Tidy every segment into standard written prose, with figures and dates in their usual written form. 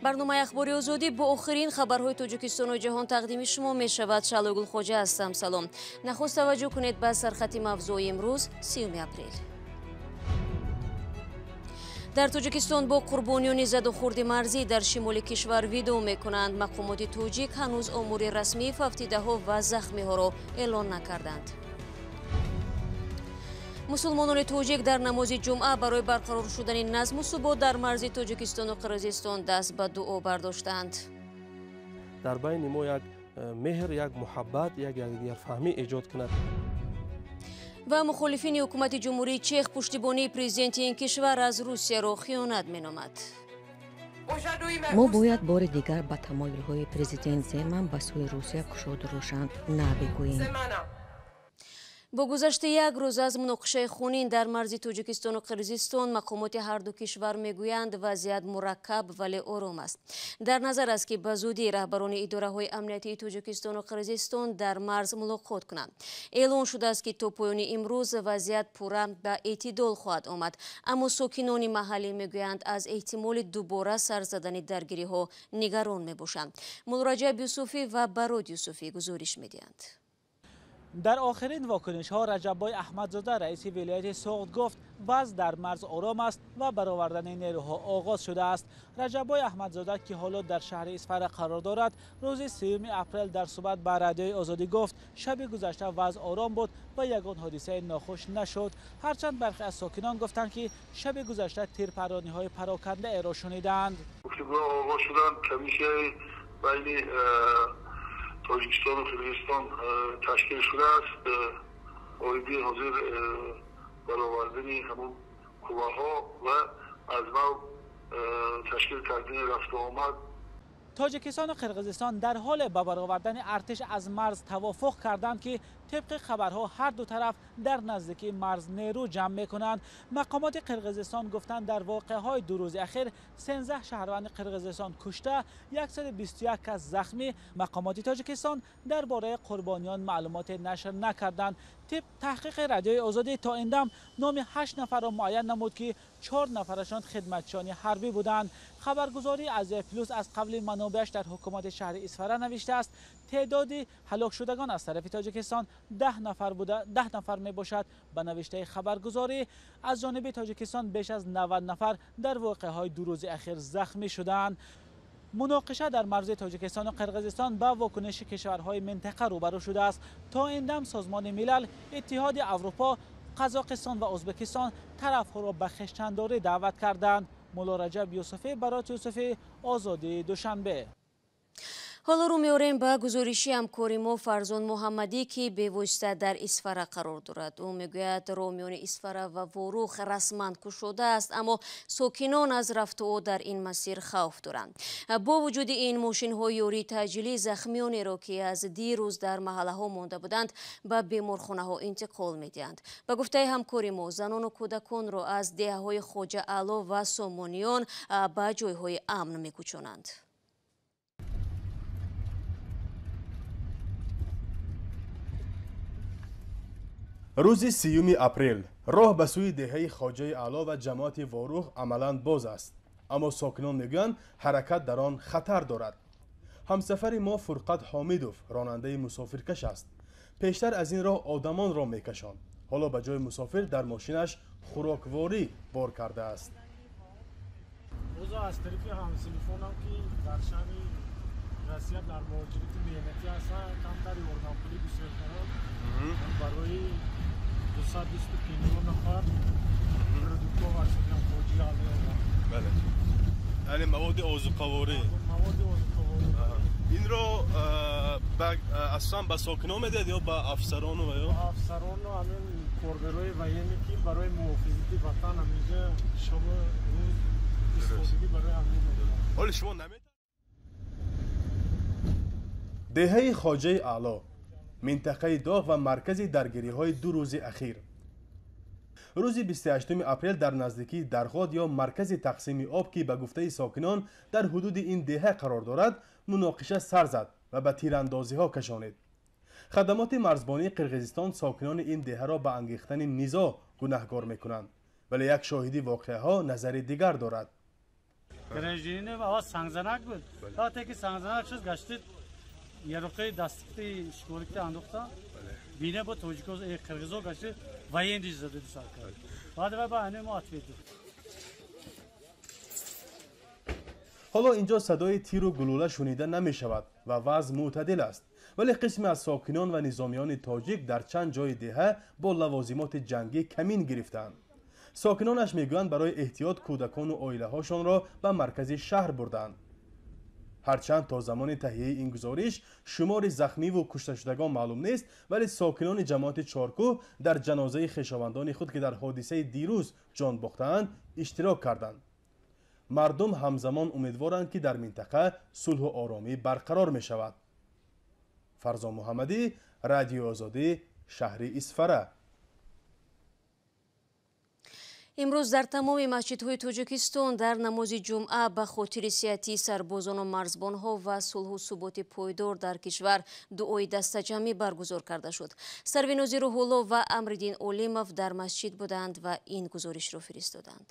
Барномаи Ахбори Озодӣ бо охирин хабарҳои Тоҷикистону ҷаҳон тақдими шумо мешавад. Шаълои Гулхоҷа ҳастам. Салом. Нахуст таваҷҷӯҳ кунед ба сархати мавзӯи имрӯз, 30 апрел. Дар Тоҷикистон бо қурбониёни задухӯрди марзӣ дар шимоли кишвар видоъ мекунанд. Мақомоти тоҷик ҳанӯз омори расмии фавтидаҳо ва захмиҳоро эълон накарданд. Мусулмонони тоҷик дар намози ҷумъа барои барқарор шудани назму субот дар марзи Тоҷикистону Қирғизистон даст ба дуо бардоштанд. Дар байни мо як меҳр, як муҳаббат, як якдигарфаҳмӣ эҷод кунад. Ва мухолифини ҳукумати Ҷумҳурии Чех пуштибонии президенти ин кишвар аз Русияро хиёнат меномад. Мо бояд бори дигар ба тамоюлҳои президент Земан ба сӯи Русия кушоду рӯшан на бигӯем. Бо гузашти як рӯз аз муноқишаи хунин дар марзи Тоҷикистону Қирғизистон, мақомоти ҳарду кишвар мегӯянд, вазъият мураккаб, вале ором аст. Дар назар аст, ки ба зудӣ раҳбарони идораҳои амниятии Тоҷикистону Қирғизистон дар марз мулоқот кунанд. Эълон шудааст, ки то поёни имрӯз вазъият пурра ба эътидол хоҳад омад, аммо сокинони маҳаллӣ мегӯянд, аз эҳтимоли дубора сар задани даргириҳо нигарон мебошанд. Муллораҷаб Юсуфӣ ва Барод Юсуфӣ гузориш медиҳанд. Дар охирин вокунишҳо Раҷаббой Аҳмадзода, раиси вилояти Суғд, гуфт, вазъ дар марз ором аст ва баровардани нерӯҳо оғоз шудааст. Раҷаббой Аҳмадзода, ки ҳоло дар шаҳри Исфара қарор дорад, рӯзи 3 апрел дар суҳбат ба Радиои Озодӣ гуфт, шаби гузашта вазъ ором буд ва ягон ҳодисаи нохуш нашуд. Ҳарчанд бархе аз сокинон гуфтанд, ки шаби гузашта тирпарониҳои парокандаеро шунидаанд. Гуфтугӯ оғоз шуданд, комиссияи байни Тоҷикистону Қирғизистон ташкил шудааст. Оиди ҳозир баровардани ҳамун қувваҳо ва аз нав ташкил кардани рафтуомад. Тоҷикистону Қирғизистон дар ҳоле ба баровардани артиш аз марз тавофуқ карданд, ки тибқи хабарҳо ҳар ду тараф дар наздикии марз нерӯ ҷамъ мекунанд. Мақомоти Қирғизистон гуфтанд, дар воқеаҳои ду рӯзи ахир 13 шаҳрванди Қирғизистон кушта, 121 кас захмӣ. Мақомоти Тоҷикистон дар бораи қурбониён маълумоте нашр накарданд. Тибқ таҳқиқи Радиои Озодӣ то ин дам номи 8 нафарро муайян намуд, ки 4 нафарашон хидматчиёни ҳарбӣ буданд. Хабаргузории Азия Плюс аз қавли манобеаш дар ҳукумати шаҳри Исфара навиштааст, теъдоди ҳалокшудагон аз тарафи Тоҷикистон 10 нафар буда, 10 нафар мебошад. Ба навиштаи хабаргузорӣ, аз ҷониби Тоҷикистон беш аз 90 нафар дар воқеаҳои ду рӯзи ахир захмӣ шуданд. Муноқиша дар марзи Тоҷикистону Қирғизистон ба вокуниши кишварҳои минтақа рӯбарӯ шудааст. То ин дам Созмони Милал, Иттиҳоди Аврупо, Қазоқистон ва Ӯзбекистон тарафҳоро ба хештандорӣ даъват карданд. Муллораҷаб Юсуфӣ, Барот Юсуфӣ, Озодӣ, Душанбе. Ҳоло рӯ меорем ба гузориши ҳамкори мо Фарзон Муҳаммадӣ, ки бевосита дар Исфара қарор дорад. Ӯ мегӯяд, роҳ миёни Исфара ва Ворух расман кушодааст, аммо сокинон аз рафтуо дар ин масир хавф доранд. Бо вуҷуди ин, мошинҳои ёрии таъҷилӣ захмионеро, ки аз дирӯз дар маҳаллаҳо монда буданд, ба беморхонаҳо интиқол медиҳанд. Ба гуфтаи ҳамкори мо, занону кӯдаконро аз деҳаҳои Хоҷа Аъло ва Сомониён ба ҷойҳои амн мекӯчонанд. Рӯзи 30 апрел роҳ ба сӯи деҳаи Хоҷаи Аъло ва ҷамоати Ворух амалан боз аст, аммо сокинон мегӯянд, ҳаракат дар он хатар дорад. Ҳамсафари мо Фурқат Ҳомидов ронандаи мусофиркаш аст. Пештар аз ин роҳ одамонро мекашонд, ҳоло ба ҷои мусофир дар мошинаш хӯрокворӣ бор кардааст. Рӯзо аз тарафи ҳамсинфонам, ки дар шаҳри Россия дар муҳоҷирати меҳнатӣ ҳастанд, камтар ёрдампулӣ гусел кардам барои 250 нафар продуктҳо варсидам Хоҷаи Аъло. Бале, яъне маводи озуқаворӣ. Маводи озуқаворӣ. Инро асосан ба сокинон медиҳад ё ба афсарону ва ё ба афсарону ҳамин коргарои военный, ки барои муҳофизати ватан ҳаминҷа шабу рӯз истодагӣ, барои ҳамин медиҳад. Ҳоли шумо наме Деҳаи Хоҷаи Аъло минтақаи доғ ва маркази даргириҳои ду рӯзи ахир. Рӯзи 28 апрел дар наздикии Дарғод ё маркази тақсими об, ки ба гуфтаи сокинон дар ҳудуди ин деҳа қарор дорад, муноқиша сар зад ва ба тирандозиҳо кашонид. Хадамоти марзбонии Қирғизистон сокинони ин деҳаро ба ангехтани низоъ гунаҳкор мекунанд, вале як шоҳиди воқеаҳо назари дигар дорад. Гражданин аввал сангзанак буд. Вақте ки сангзанак шуд, гаштид яроқи дастики школикта андохта. Бине бо тоҷико қирғизо гаштид военный зада сар кард. Баъд вай ба ҳамин мо ответ дод. Ҳоло инҷо садои тиру гулӯла шунида намешавад ва вазъ мӯътадил аст. Вале қисме аз сокинон ва низомиёни тоҷик дар чанд ҷои деҳа бо лавозимоти ҷангӣ камин гирифтаанд. Сокинонаш мегӯянд, барои эҳтиёт кӯдакону оилаҳошонро ба маркази шаҳр бурдаанд. Ҳарчанд то замони таҳияи ин гузориш шумори захмиву кушташудагон маълум нест, вале сокинони ҷамоати Чоркӯҳ дар ҷанозаи хешовандони худ, ки дар ҳодисаи дирӯз ҷон бохтаанд, иштирок карданд. Мардум ҳамзамон умедворанд, ки дар минтақа сулҳу оромӣ барқарор мешавад. Фарзон Муҳаммадӣ, Радиои Озодӣ, шаҳри Исфара. Имрӯз дар тамоми масҷидҳои Тоҷикистон дар намози ҷумъа ба хотири сиҳатии сарбозону марзбонҳо ва сулҳу суботи пойдор дар кишвар дуои дастаҷамъӣ баргузор карда шуд. Сарвинози Рӯҳулло ва Амриддин Олимов дар масҷид буданд ва ин гузоришро фиристоданд.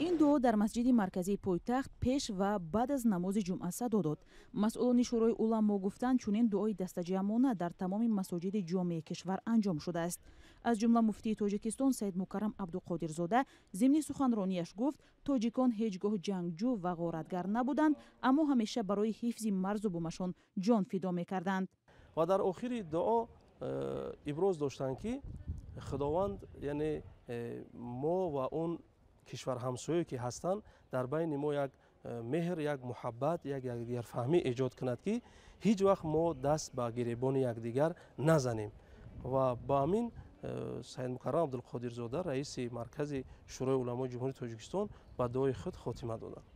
Ин дуо дар масҷиди марказии пойтахт пеш ва баъд аз намози ҷумъа садо дод. Масъулони Шӯрои уламо гуфтанд, чунин дуои дастаҷамъона дар тамоми масоҷиди ҷомеи кишвар анҷом шудааст. Аз ҷумла муфтии Тоҷикистон Саид Мукаррам Абдуқодирзода зимни суханронияш гуфт, тоҷикон ҳеҷ гоҳ ҷангҷӯ ва ғоратгар набуданд, аммо ҳамеша барои ҳифзи марзу бумашон ҷон фидо мекарданд. Ва дар охири дуо иброз доштанд, ки Худованд, яъне мо ва он кишварҳамсоё ки ҳастанд, дар байни мо як меҳр, як муҳаббат, як якдигарфаҳмӣ эҷод кунад, ки ҳеҷ вақт мо даст ба гиребони якдигар назанем. Ва ба ҳамин Саид Мукаррам Абдулқодирзода, раиси маркази Шӯрои уламои Ҷумҳурии Тоҷикистон, ба дуои худ хотима доданд.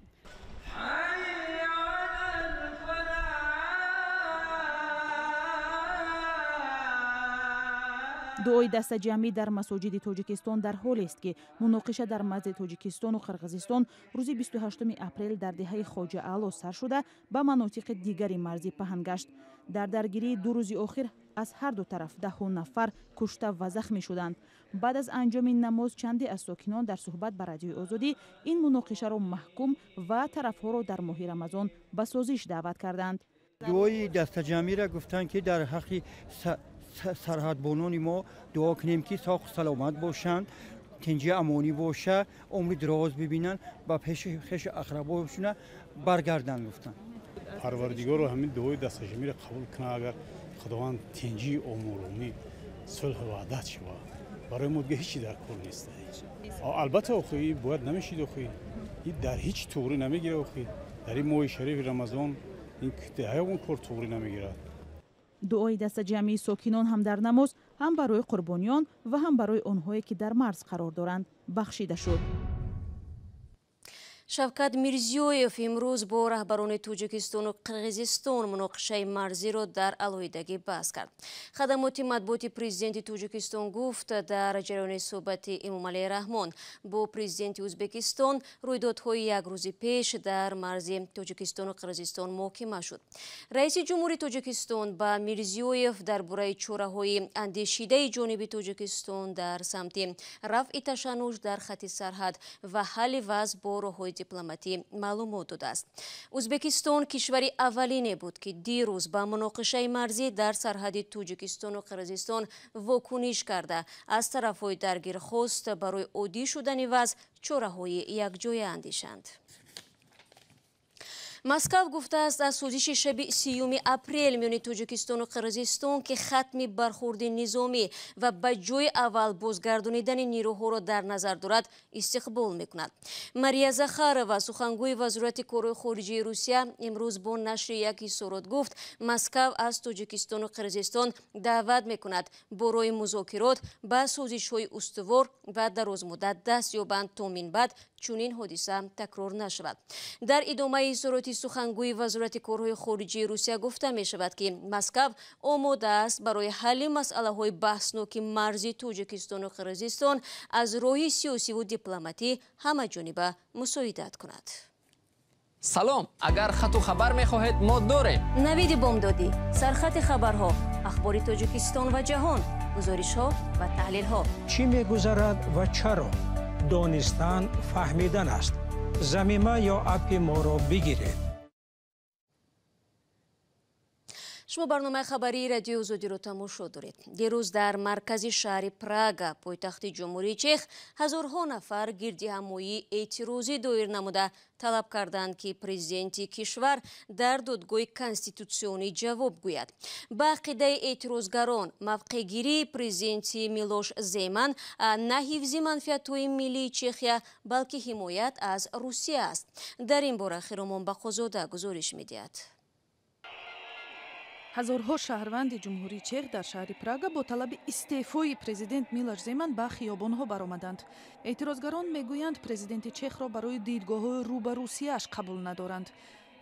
Дуои дастаҷамъӣ дар масоҷиди Тоҷикистон дар ҳолест, ки муноқиша дар марзи Тоҷикистону Қирғизистон рӯзи 28 апрел дар деҳаи Хоҷа Аъло сар шуда, ба манотиқи дигари марзӣ паҳн гашт. Дар даргирии ду рӯзи охир аз ҳар ду тараф даҳҳо нафар кушта ва захмӣ шуданд. Баъд аз анҷоми намоз чанде аз сокинон дар суҳбат ба Радиои Озодӣ ин муноқишаро маҳкум ва тарафҳоро дар моҳи Рамазон ба созиш даъват карданд. Дуои дастаҷамъиро гуфтанд, ки дар ҳаққи сарҳадбонони мо дуо кунем, ки соҳу саломат бошанд, тинҷи амонӣ боша, умри дароз бибинанд, ба пеши хешу ақрабошона баргарданд, гуфтанд. Парвардигоро ҳамин дуои дастаҷамъиро қабул кунад, агар Худованд тинҷи омороми сулҳу ваҳдат шавад. Барои мо дига ҳеҷ дар кор нест. Албатта, охи бояд намешид, охи дар ҳеҷ туғрӣ намегирад, охи дар ин моҳи шарифи Рамазон ин ягон кор туғрӣ намегирад. Дуои дастаҷамъии сокинон ҳам дар намоз, ҳам барои қурбониён ва ҳам барои онҳое, ки дар марз қарор доранд, бахшида шуд. Шавкат Мирзиёев имрӯз бо раҳбарони Тоҷикистону Қирғизистон муноқишаи марзиро дар алоҳидагӣ баҳс кард. Хадамоти матбуоти президенти Тоҷикистон гуфт, дар ҷараёни суҳбати Эмомалӣ Раҳмон бо президенти Ӯзбекистон рӯйдодҳои як рӯзи пеш дар марзи Тоҷикистону Қирғизистон муҳокима шуд. Раиси ҷумҳури Тоҷикистон ба Мирзиёев дар бораи чораҳои андешидаи ҷониби Тоҷикистон дар самти рафъи ташаннуҷ дар хати сарҳад ва ҳалли вазъ бо роҳҳои дипломатӣ маълумот додааст. Ӯзбекистон кишвари аввалине буд, ки дирӯз ба муноқишаи марзӣ дар сарҳади Тоҷикистону Қирғизистон вокуниш карда, аз тарафҳои даргир хост барои оддӣ шудани вазъ чораҳои якҷоя андешанд. Москав гуфтааст, аз созиши шаби 30 апрел миёни Тоҷикистону Қирғизистон, ки хатми бархурди низомӣ ва ба ҷои аввал бозгардонидани нирӯҳоро дар назар дорад, истиқбол мекунад. Мария Захарова, сухангӯи Вазорати корҳои хориҷии Русия, имрӯз бо нашри як ҳиссорот гуфт, Москав аз Тоҷикистону Қирғизистон даъват мекунад барои музокирот ба созишҳои устувор ва дарозмуддат даст ёбанд, то минбаъд чунин ҳодиса такрор нашавад. Дар идомаи ҳиссороти сухангӯи Вазорати корҳои хориҷии Русия гуфта мешавад, ки Москав омода аст барои ҳалли масъалаҳои баҳсноки марзи Тоҷикистону Қирғизистон аз роҳи сиёсиву дипломатӣ ҳамаҷониба мусоидат кунад. Салом, агар хату хабар мехоҳед, мо дорем. Навиди бомдодӣ, сархати хабарҳо, ахбори Тоҷикистон ва ҷаҳон, Гузоришҳо ва таҳлилҳо. Чӣ мегузарад ва чаро? Донистан фаҳмидан аст. Замима ё аппи моро бигиред. Шумо барномаи хабарии Радиои Озодиро тамошо доред. Дирӯз дар маркази шаҳри Прага, пойтахти Ҷумҳурии Чех, ҳазорҳо нафар гирдиҳамоии эътирозӣ доир намуда талаб карданд, ки президенти кишвар дар додгоҳи конститутсионӣ ҷавоб гӯяд. Ба ақидаи эътирозгарон, мавқеъгирии президенти Милош Земан на ҳифзи манфиатҳои миллии Чехия, балки ҳимоят аз Русия аст. Дар ин бора Хиромон Бақозода гузориш медиҳад. Ҳазорҳо шаҳрванди Ҷумҳурии Чех дар шаҳри Прага бо талаби истеъфои президент Милош Земан ба хиёбонҳо баромаданд. Эътирозгарон мегӯянд, президенти Чехро барои дидгоҳҳои рӯ ба Русияаш қабул надоранд.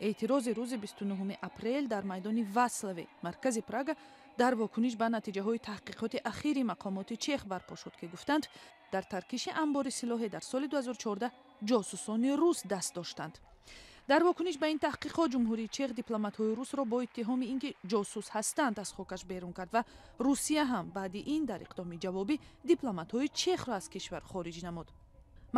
Эътирози рӯзи 29 апрел дар майдони Васлави, маркази Прага, дар вокуниш ба натиҷаҳои таҳқиқоти ахири мақомоти Чех барпо шуд, ки гуфтанд, дар таркиши анбори силоҳе дар соли 2014 ҷосусони рус даст доштанд. Дар вокуниш ба ин таҳқиқот, Ҷумҳурии Чех дипломатҳои русро бо иттиҳоми ин ки ҷосус ҳастанд аз хокаш берун кард ва Русия ҳам баъди ин дар иқдоми ҷавобӣ дипломатҳои чехро аз кишвар хориҷ намуд.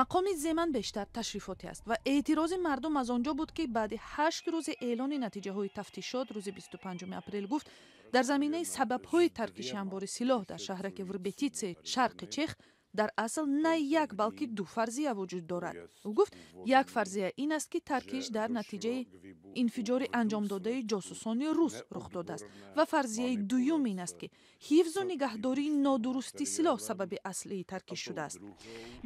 Мақоми Земан бештар ташрифотӣ аст ва эътирози мардум аз он ҷо буд, ки баъди 8 рӯзи эълони натиҷаҳои тафтишот рӯзи 25 апрел гуфт, дар заминаи сабабҳои таркиши анбори силоҳ дар шаҳраки Врбетице, шарқи Чех, дар асл на як, балки ду фарзия вуҷуд дорад. Ӯ гуфт, як фарзия ин аст, ки таркиш дар натиҷаи инфиҷори анҷомдодаи ҷосусони рус рух додааст, ва фарзияи дуюм ин аст, ки ҳифзу нигаҳдории нодурусти силоҳ сабаби аслии таркиш шудааст.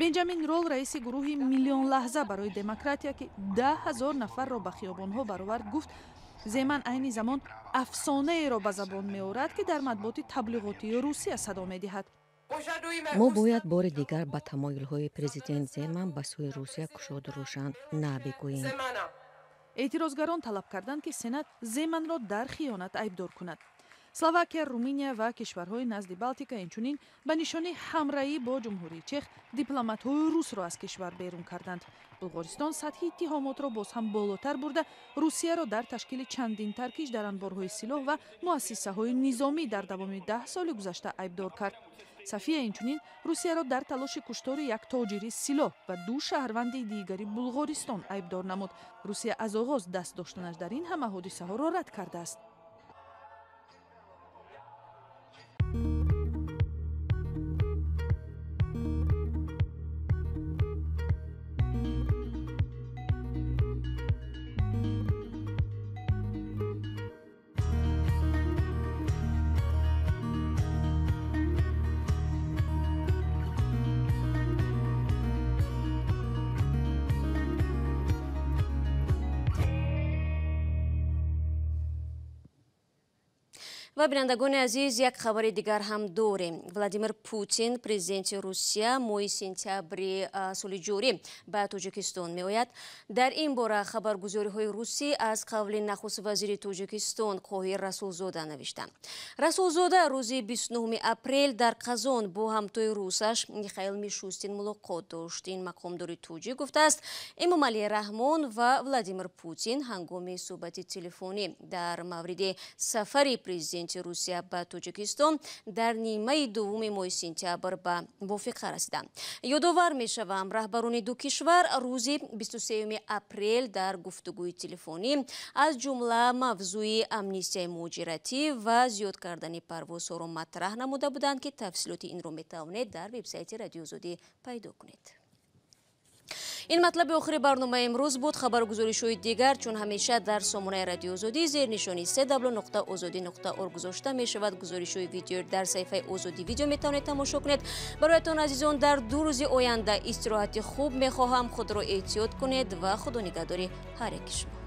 Бенҷамин Рол, раиси гурӯҳи Миллион лаҳза барои демократия, ки 10 000 нафарро ба хиёбонҳо баровард, гуфт, Земан айни замон афсонаеро ба забон меорад, ки дар матбуоти таблиғотии Русия садо медиҳад. Мо бояд бори дигар ба тамоюлҳои президент Земан ба сӯи Русия кушоду рӯшан на бигӯем. Эътирозгарон талаб карданд, ки Сенат Земанро дар хиёнат айбдор кунад. Словакия, Руминия ва кишварҳои назди Балтика инчунин ба нишони ҳамраҳӣ бо Ҷумҳурии Чех дипломатҳои русро аз кишвар берун карданд. Булғористон сатҳи иттиҳомотро боз ҳам болотар бурда, Русияро дар ташкили чандин таркиш дар анборҳои силоҳ ва муассисаҳои низомӣ дар давоми 10 соли гузашта айбдор кард. София инчунин Русияро дар талоши куштори як тоҷири силоҳ ва ду шаҳрванди дигари Булғористон айбдор намуд. Русия аз оғоз даст доштанаш дар ин ҳама ҳодисаҳоро рад кардааст. Ва бинандагони азиз, як хабари дигар ҳам дорем. Владимир Путин, президенти Русия, моҳи сентябри соли ҷорӣ ба Тоҷикистон меояд. Дар ин бора хабаргузориҳои русӣ аз қавли нахуствазири Тоҷикистон Қоҳир Расулзода навиштанд. Расулзода рӯзи 29 апрел дар Қазон бо ҳамтои русаш Михаил Мишустин мулоқот дошт. Ин мақомдори тоҷик гуфтааст, Эмомалӣ Раҳмон ва Владимир Путин ҳангоми суҳбати телефонӣ дар мавриди сафари президенти Русия ба Тоҷикистон дар нимаи дуввуми моҳи сентябр ба мувофиқа расиданд. Ёдовар мешавам, раҳбарони ду кишвар рӯзи 23 апрел дар гуфтугӯи телефонӣ аз ҷумла мавзӯи амнистияи муҳоҷиратӣ ва зиёд кардани парвозҳоро матраҳ намуда буданд, ки тафсилоти инро метавонед дар вебсайти Радиои Озодӣ пайдо кунед. Ин матлаби охири барномаи имрӯз буд. Хабаргузоришҳои дигар чун ҳамеша дар сомонаи Радиои Озодӣ зернишони cw.ozodi.org гузошта мешавад. Гузоришҳои видео дар саҳифаи Озодӣ видео метавонед тамошо кунед. Бароятон азизон дар 2 рӯзи оянда истироҳати хуб мехоҳам. Худро эҳтиёт кунед ва худо нигаҳдори ҳар яки шумо.